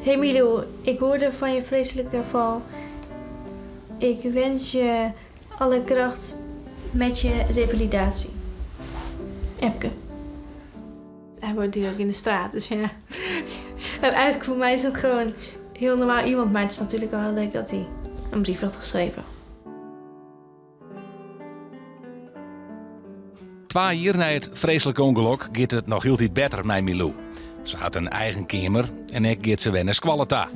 Hey Milou, ik hoorde van je vreselijke val. Ik wens je alle kracht met je revalidatie. Epke. Hij woont hier ook in de straat, dus ja. En eigenlijk voor mij is dat gewoon heel normaal iemand. Maar het is natuurlijk wel heel leuk dat hij een brief had geschreven. Twa jier nei it freeslike ûngelok giet it noch hieltyd better mei Milou. Se hat in eigen keamer en ek giet se wer nei skoalle ta.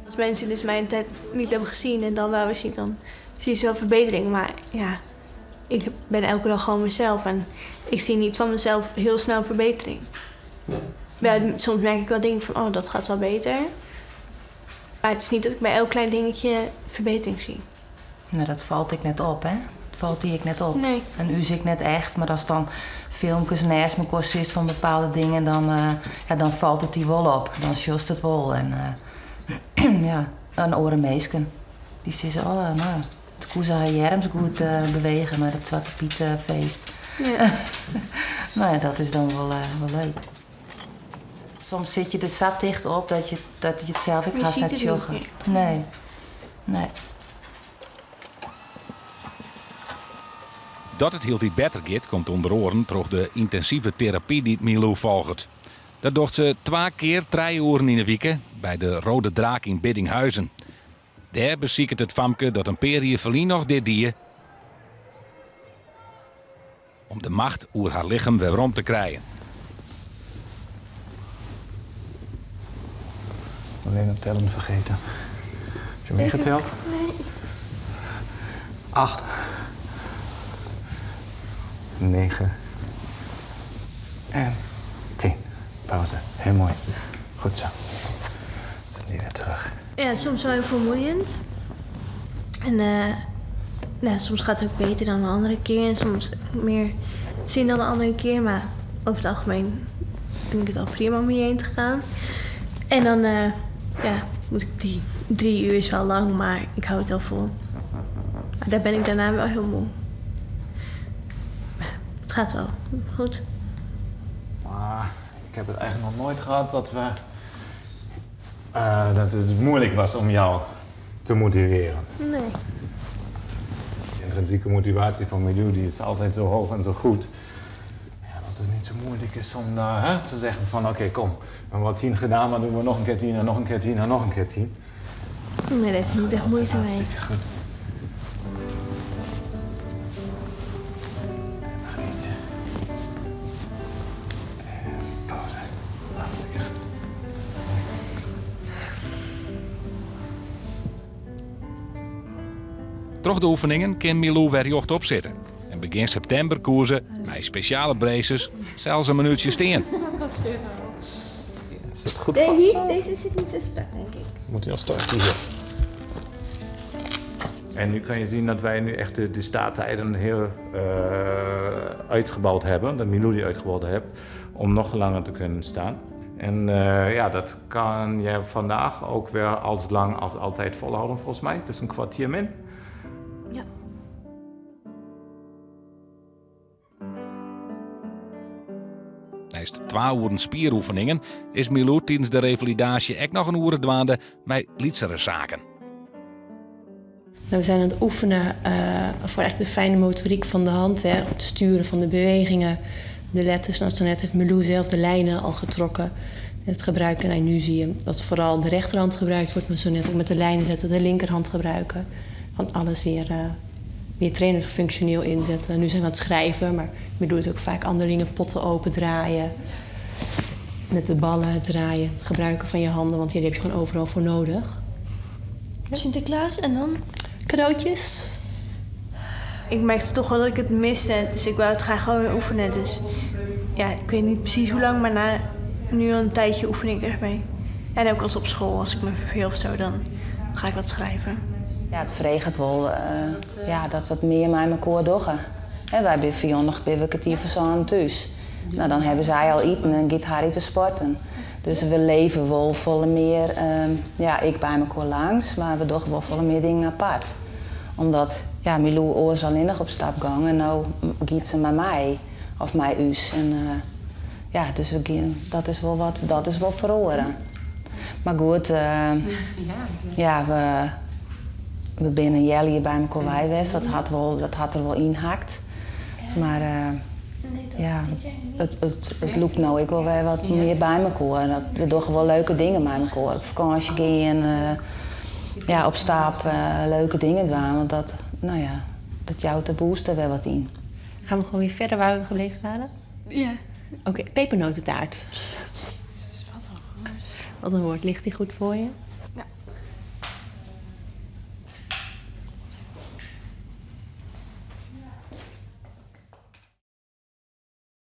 Als mensen dus mij een tijd niet hebben gezien en dan wel weer zien, dan zie je wel verbetering. Maar ja, ik ben elke dag gewoon mezelf en ik zie niet van mezelf heel snel verbetering. Ja, soms merk ik wel dingen van, oh, dat gaat wel beter. Maar het is niet dat ik bij elk klein dingetje verbetering zie. Nou, dat valt ik net op, hè? Dat valt die ik net op. Nee. En u zie ik net echt, maar als dan filmpjes naast me kost van bepaalde dingen, dan, ja, dan valt het die wol op. Dan sjost het wol. En ja, een orenmeesken. Die zeggen, oh, nou, het koe haar jerms goed bewegen, maar dat Zwarte Piet feest. Ja. Nou ja, dat is dan wel leuk. Soms zit je er zat dicht op dat je het zelf ik Je haast ziet net het niet joggen. meer. Nee. Nee. Dat it hieltyd better giet, komt ûnder oaren troch de yntinsive terapy dy't Milou folget. Dat docht se twa kear 3 oeren yn 'e wike by de Rode Draak yn Biddinghuizen. Dêr besiket it famke dat in pear jier ferlyn noch dit die, om de macht oer har lichem wer werom te krijen. Alleen het tellen vergeten. Heb je meegeteld? Nee. 8. 9. En 10. Pauze. Heel mooi. Goed zo. Zet die weer terug. Ja, soms wel heel vermoeiend. En nou, soms gaat het ook beter dan de andere keer. En soms meer zin dan de andere keer. Maar over het algemeen vind ik het al prima om hierheen te gaan. En dan ja, moet ik die 3 uur is wel lang, maar ik hou het wel vol. Maar daar ben ik daarna wel heel moe. Maar het gaat wel goed. Maar ik heb het eigenlijk nog nooit gehad dat het moeilijk was om jou te motiveren. Nee. De intrinsieke motivatie van Milou die is altijd zo hoog en zo goed. Ja, dat het niet zo moeilijk is om daar, hè, te zeggen van oké, kom, we hebben wel 10 gedaan, maar doen we nog een keer 10 en nog een keer 10 en nog een keer 10. Nee, daar heb ik niet echt Dat is moeite mee. hartstikke goed. En nog eentje. En pauze. Hartstikke goed. Troch de oefeningen kin Milou wer rjochtop sitte. En begjin septimber koe se mei spesjale braces sels in minútsje stean. Ja, zit goed Nee, vast. deze zit niet zo strak, denk ik. Moet hij al strak hier. En nu kan je zien dat wij nu echt de staattijden heel uitgebouwd hebben. Dat Milou die uitgebouwd heeft, om nog langer te kunnen staan. En dat kan je vandaag ook weer als lang als altijd volhouden volgens mij. Dus een kwartier min. Ja. Neist 2 oeren spieroefeningen is Milou tijdens de revalidaasje ek noch in oere dwaande mei lytsere saken. We zijn aan het oefenen voor echt de fijne motoriek van de hand. Hè, het sturen van de bewegingen, de letters. Zoals net heeft Milou zelf de lijnen al getrokken. Het gebruiken, en nu zie je dat vooral de rechterhand gebruikt wordt, maar zo net ook met de lijnen zetten, de linkerhand gebruiken. Van alles weer trainen, dus functioneel inzetten. Nu zijn we aan het schrijven, maar Milou doet ook vaak andere dingen, potten opendraaien. Met de ballen het draaien, het gebruiken van je handen, want die heb je gewoon overal voor nodig. Ja. Sinterklaas en dan? Cadeautjes. Ik merkte toch wel dat ik het miste, dus ik wou het graag gewoon weer oefenen. Dus ja, ik weet niet precies hoe lang, maar na nu al een tijdje oefen ik echt mee. En ook als op school, als ik me verveel of zo, dan ga ik wat schrijven. Ja, het vreegt wel dat wat meer met elkaar doggen. Hè, wij zijn voor nog bij een kwartier voor zo'n thuis. Nou, dan hebben zij al eten en gaat Harry te sporten. Dus we leven wel volle meer, ja, ik bij elkaar langs, maar we doen wel volle meer dingen apart. Omdat, ja, Milou oors alleen nog op stap gang en nou giet ze met mij. Of mei ús. En ja, dus we gean, dat is wol wat, dat is wol feroare. Mar goed, ja, we, we binne in healjier by mekoar wei west. Dat hat, wol, dat hat der wol ynhakt. Mar ja, it lûkt no ek wol wer wat mear by mekoar. Dat, we dogge wol leuke dingen mei mekoar. Op fakânsje gean, ja, op stap, leuke dingen dwaan. Want dat, no ja, dat jout de booster wer wat yn. Gaan we gewoon weer verder waar we gebleven waren? Ja. Oké, pepernotentaart. Wat een woord. Wat een woord. Ligt die goed voor je?